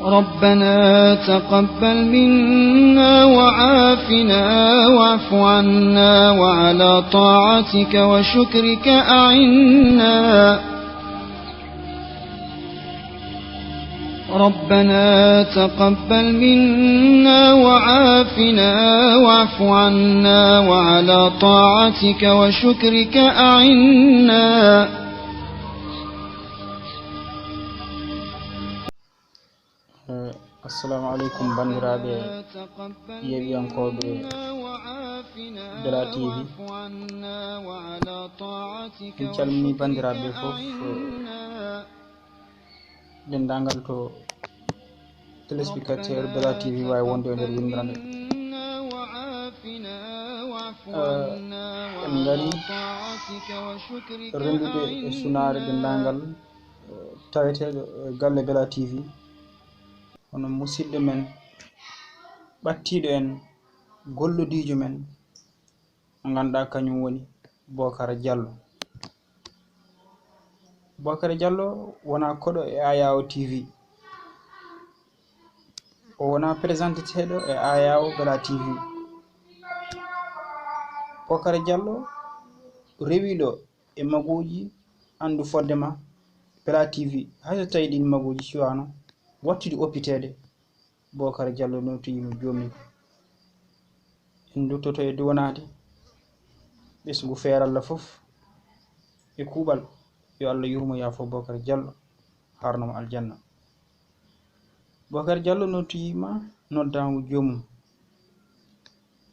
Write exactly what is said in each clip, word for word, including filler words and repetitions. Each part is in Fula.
ربنا تقبل منا وعافنا واعف عنا وعلى طاعتك وشكرك أعنا. ربنا تقبل منا وعافنا واعف عنا وعلى طاعتك وشكرك أعنا. Eh, assalamu alaikum, banndiraaɓe yeeɓiyankooɓe Bela T V. En calminii banndiraaɓe fof, eh, denndaangal to téléspectateur Bela T V waawi wonde e nder winndere nde. Eh, en ngari renndude e sunaare denndaangal, eh, taweteeɗo e galle Bela T V, hono musidɗo men, ɓattiiɗo en, gollodiijo men, mo ngannduɗaa kañum woni Bocar Diallo. Bocar Diallo wonaa koɗo e Ayawo T V. O wonaa présenteteeɗo e Ayawo Bela T V. Bocar Diallo rewiiɗo e magooji anndu fodde ma Bela T V. Hay so tawii ɗiin magooji cuwaano wattude oppiteede, Bocar Diallo noddiima joomum. En nduttoto e duwanaade ɓesngu feeralla fof e kuuɓal. Yo Allah yurmo yaafo Bocar Diallo, haarno mo aljanna. Bocar Diallo noddiima noddaango joomum.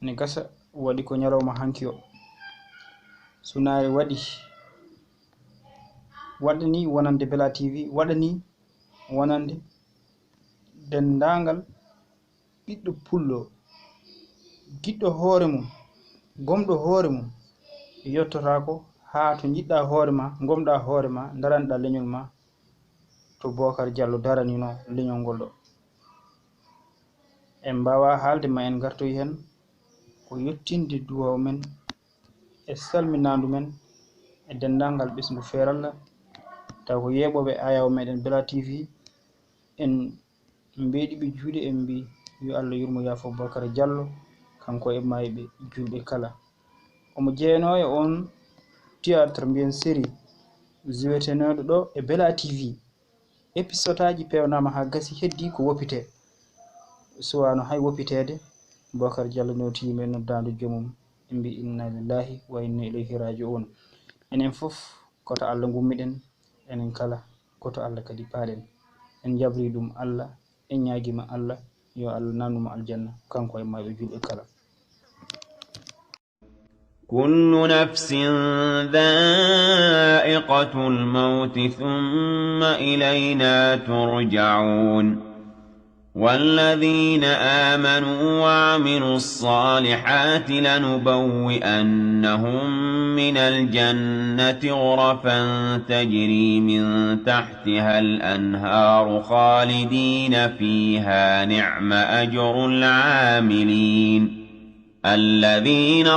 Ne gasa, waɗi ko ñalawma hanki o. Sunaare waɗi, waɗani wonande Bela T V, waɗani wonande denndaangal ɓiɗɗo pullo, giɗɗo hoore mum, gomɗo hoore mum, yottotaako haa to njiɗɗaa hoore ma, ngomɗaa hoore ma, ndaranɗaa leñol ma, to Bocar Diallo daranino leñol ngol ɗo. En mbaawaa haalde ma en ngartoy heen, ko yettinde duwaaw men e salminaandu men e denndaangal ɓesngu feeralla, taw ko yeeɓooɓe Ayawo meɗen Bela T V. En mbeɗi ɓe juuɗe, en mbi yo Allah yurmo yaafo Bocar Diallo, kanko e maayɓe julɓe kala. Omo jeyanoo e on théâtre mbiyen série jouetenooɗo ɗo e Bela T V. Episodaaji peewnaama haa gasi, heddii ko woppitee. Suwaano hay woppiteede, Bocar Diallo noddi yimɓe noddaandu joomum, ɓe mbi inna lillahi wa inna ilayhi raji'un. Enen fof ko to Allah ngummiɗen, enen kala ko to Allah kadi paaɗen. En njabrii ɗum Allah, en ñaagiima Allah yo Allah nannu mo aljanna, kanko e maayɓe julɓe kala. كل نفس ذائقة الموت ثم إلينا ترجعون. والذين آمنوا وعملوا الصالحات لنبوئنهم من الجنة غرفا تجري من تحتها الأنهار خالدين فيها نعم أجر العاملين. الذين